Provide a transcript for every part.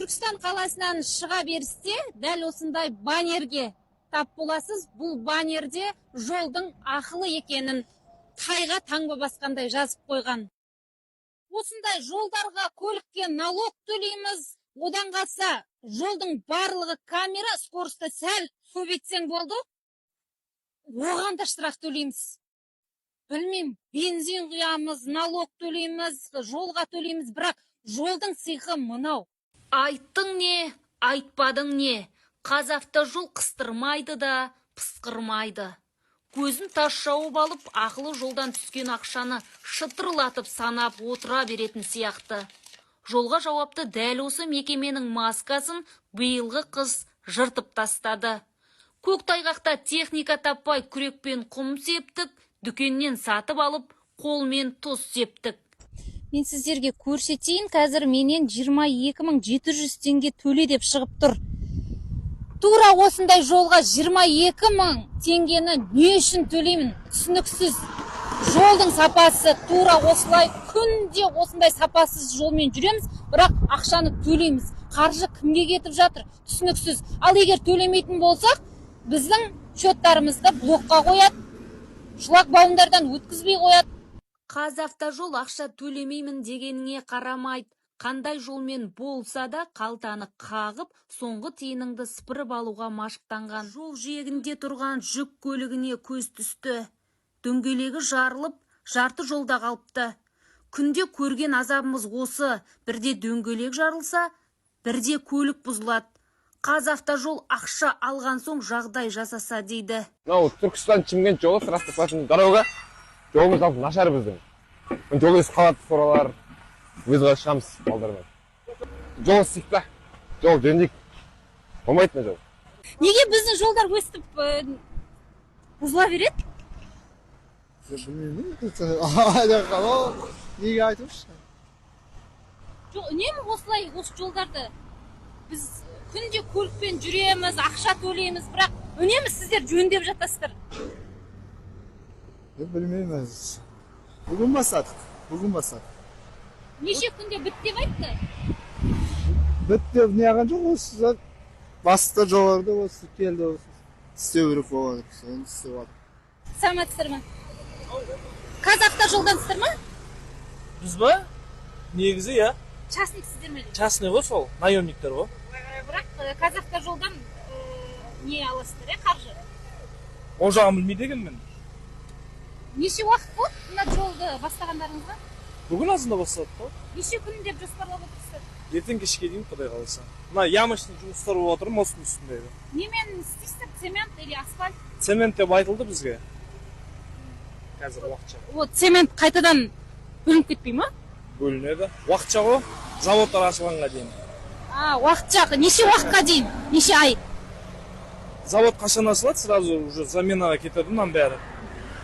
Түркістан қаласынан шыға берісте дәл осындай баннерге тап боласыз. Бұл баннерде жолдың ақылы екенін тайға таңба басқандай жазып қойған. Осындай жолдарға, көлікке налог төлейміз. Одан қалса, жолдың барлығы камера, скоростьті сәл көбейтсең болды, оған да штраф төлейміз. Білмеймін, бензин құямыз, налог төлейміз, жолға төлейміз, бірақ жолдың сиқы мынау. Айттың не, айтпадың не, «Қазавтожол» қыстырмайды да, пысқырмайды. Көзін тас жауып алып, ақылы жолдан түскен ақшаны шытырлатып санап отыра беретін сияқты. Жолға жауапты дәл осы мекеменің маскасын биылғы қыс жыртып тастады. Көктайғақта техника таппай, күрекпен құм септік, дүкеннен сатып алып, қолмен тұз септік. Мен сіздерге көрсетейін, қазір менен 22 700 теңге төле деп шығып тұр. Тура осындай жолға 22 мың теңгені не үшін төлеймін, түсініксіз. Жолдың сапасы тура осылай, күнде осындай сапасыз жолмен жүреміз, бірақ ақшаны төлейміз. Қаржы кімге кетіп жатыр, түсініксіз. Ал егер төлемейтін болсақ, біздің счеттарымызды блокқа қояды, шлагбаумдардан өткізбей қояды. «Қазавтожол» ақша төлемеймін дегеніңе қарамайды. Қандай жолмен болса да қалтаны қағып, соңғы тиыныңды сыпырып алуға машықтанған. Жол жиегінде тұрған жүк көлігіне көз түсті. Дөңгелегі жарылып, жарты жолда қалыпты. Күнде көрген азабымыз осы: бірде дөңгелек жарылса, бірде көлік бұзылады. «Қазавтожол» ақша алған соң жағдай жасаса дейді. Мынау Түркістан — Шымкент жолы, транспортный дорога. Жолымыз жалпы нашар біздің. Жол естіп қалады, фуралар. Вызовға шығамыз балдармен. Жол істейік та, жол жөндейік. Болмайды мына жол. Неге біздің жолдар өстіп бұзыла береді? Білмеймін, неге, айтыңызшы. Жоқ, үнемі осылай, осы жолдарды біз күнде көлікпен жүреміз, ақша төлейміз, бірақ үнемі сіздер жөндеп жатасыздар. Білмеймін, бүгін бастадық, бүгін бастадық. Неше күнде бітті деп айтты? Бітті деп неғған жоқ, осы басты жоғарыда осы келді, осы істеу керек болған, соны істеп жатыр. Саламатсыздар ма? «Қазавтожолдансыздар» ма? Біз ба? Негізі, иә. Частник сіздер ме? Частный ғой, сол наемниктер ғой. Бірақ «Қазавтожолдан» не аласыздар, иә, қаржы? Ол жағын білмейді екенмін. Неше уақыт болды мына жолды бастағандарыңызға? Бүгін азында бастадық қой. Неше күн деп жоспарлап отырсыздар? Ертең кешке дейін, құдай қаласа. Мына ямочный жұмыстар болып жатыр мосттың үстіндегі. Немен істейсіздер, цемент или асфальт? Цемент деп айтылды бізге қазір уақытша. Вот цемент қайтадан бөлініп кетпей ма? Бөлінеді, уақытша ғой, заводтар ашылғанға дейін. А, уақытша. Неше уақытқа дейін, неше ай? Завод қашан ашылады, сразу уже заменаға кетеді мынаның бәрі.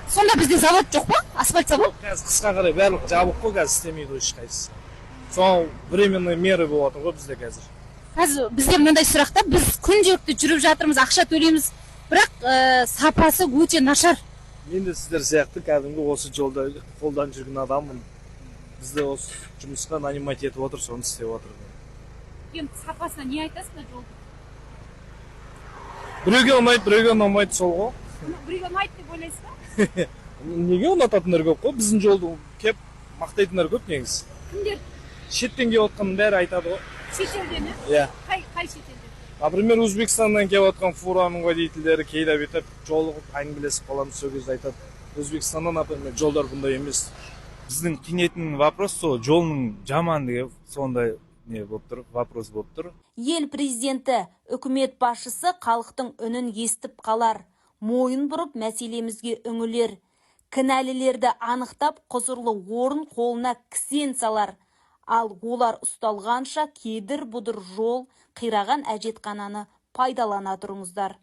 Сонда бізде завод жоқ па, асфальт завод? Қазір қысқа қарай барлық жабық қой, қазір істемейді ғой ешқайсысы. Соған временный меры болып жатыр ғой бізде қазір. Қазір бізде мынандай сұрақ та: біз күнделікті жүріп жатырмыз, ақша төлейміз, бірақ сапасы өте нашар. Мен де сіздер сияқты кәдімгі осы жолда қолдан жүрген адаммын. Бізді осы жұмысқа нанимать етіп отыр, соны істеп отыр. Енді сапасына не айтасың мына жолдың? Біреуге ұнайды, біреуге ұнамайды, сол ғой. Біреуге ұнайды деп ойлайсыз ба? Неге, ұнататындар көп қой, біздің жолды кеп мақтайтындар көп негізі. Кімдер? Шеттен келіп жатқанның бәрі айтады ғой. Шетелден, иә? Иә. Қай шетелден? Например, Өзбекстаннан келіп жатқан фураның водительдері кейде бүйтіп жолығып, әңгімелесіп қаламыз, сол кезде айтады: Өзбекстанда, например, жолдар бұндай емес. Біздің қинайтын вопрос сол жолының жамандығы, сондай не болып тұр, вопрос болып тұр. Ел президенті, үкімет басшысы халықтың үнін естіп қалар, мойын бұрып, мәселемізге үңілер, кінәлілерді анықтап, құзырлы орын қолына кісен салар. Ал олар ұсталғанша кедір бұдыр жол, қираған әжетхананы пайдалана тұрыңыздар.